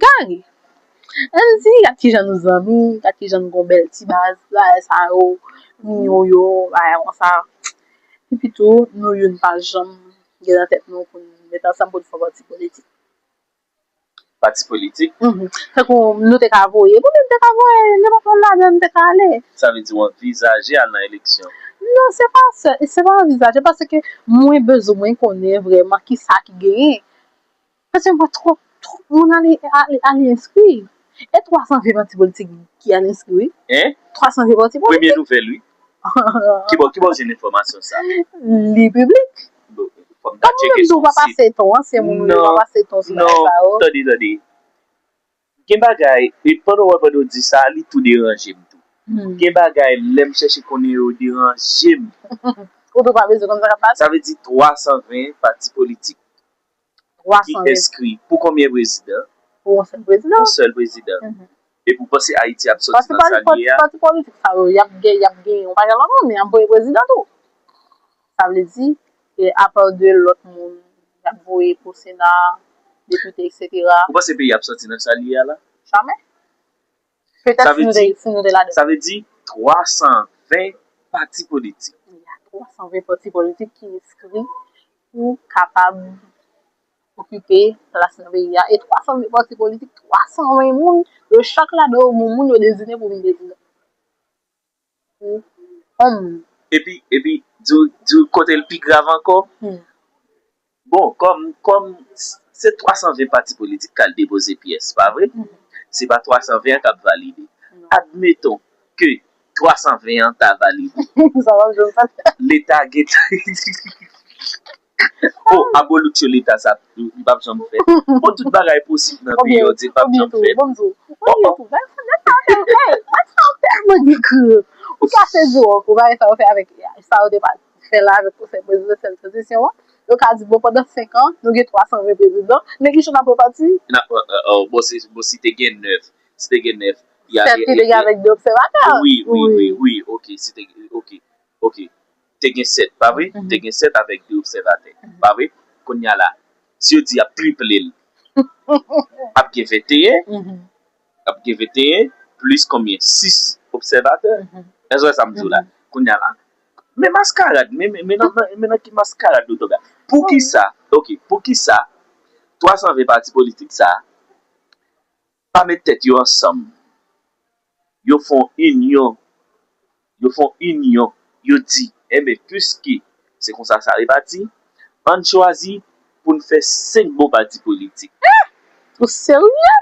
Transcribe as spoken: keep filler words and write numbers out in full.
Gade, ann di, gad kijan nou zanmi, gad kijan nou gon bèl ti baz, bagay sa yo, nou yo, bagay konsa. Epi tou, nou youn pa janm gen nan tèt nou pou n met ansanm pou n fè yon pati politik. Pati politik? Tankou nou te ka voye, pou nou te ka voye, nenpòt moun ladan nou te ka ale. Sa vle di w anvizaje al nan eleksyon? Non, se pa se, se pa anvizaje, paske mwen bezwen mwen konnen vrèman kisa ki genyen. Paske m wè twòp, twòp moun ale, ale, ale enskri. E twa san ven pati politik ki al enskri, wi. Hein? Twa san ven pati politik. Premye nouvèl, wi. Kibò, kibò w jwenn enfòmasyon sa? Li piblik. Bon, fò m ta tcheke sou sit. Kòm ou menm tou w pa pase tan, ansyen moun ou yo pa pase tan sou bagay sa yo. Non, tande, tande. Gen bagay, e pandan w wè pandan w di sa, li tou deranje m tou. Hmm. Gen bagay, lè m chèche konnen yo deranje m. Ou tou pa bezwen konn sa k ap pase. Sa vle di twa san ven pati politik ki enskri pou konbyen prezidan? Pou yon sèl prezidan. Yon sèl prezidan. Epi w panse Ayiti ap soti nan sa l ye a? Pati politik sa yo, y ap gen, y ap gen yon pakèt lòt moun, men y ap voye prezidan tou. Sa vle di, e apa de lòt moun y ap voye pou Sena, depite, etsetera. Ou panse peyi a ap soti nan sa l ye a la? Jamè. Petèt si nou te, si nou te ladan. Sa vle di twa san ven pati politik. Twa san ven pati politik ki enskri pou kapab okipe plas nan peyi a. E twa san ven pati politik, twa san ven moun, yo chak ladan yo gon moun yo deziyen pou vin prezidan. Pou yon moun. Epi, epi, di w, di w kote l pi grav ankò, bon, kòm, kòm se twa san ven pati politik k al depoze pyès, pa vre? Se pa twa san ven an k ap valide. Admeton ke twa san ven an ta valide. Leta gentan. Oh, abolotcho Leta sa m p ap janm fè. Bon, tout bagay posib nan peyi an, di m p ap janm fè. Bon, bon, bon. Ou ka sezi wòk ou bagay sa yo fè avèk sa yo te pa fè la avèk konsèy prezidansyèl tranzisyon an. Yo ka di, bon, pandan senk an, nou gen twa san ven prezidan, men ki jan n ap repati? N ap, bon, si, bon, si te gen nèf, si te gen nèf, sèt ki te gen avèk de obsèvatè. Wi, wi, wi, wi, ok, si te, ok, ok. Te gen sèt, pa vre? Te gen sèt avèk de obsèvatè, pa vre? Kounye a la, si yo di y ap triple l, ap gen venteyen, ap gen venteyen plis konbyen? Sis obsèvatè. Èske w wè sa m di w la? Kounye a la, men maskarad, men, men, men nan, men nan ki maskarad nou tonbe? Poukisa, ok, poukisa twa san ven pati politik sa a pa met tèt yo ansanm, yo fè yon inyon, yo fè yon inyon, yo di, enben, piske se konsa sa repati, ann chwazi pou n fè senk bon pati politik. Ou serye?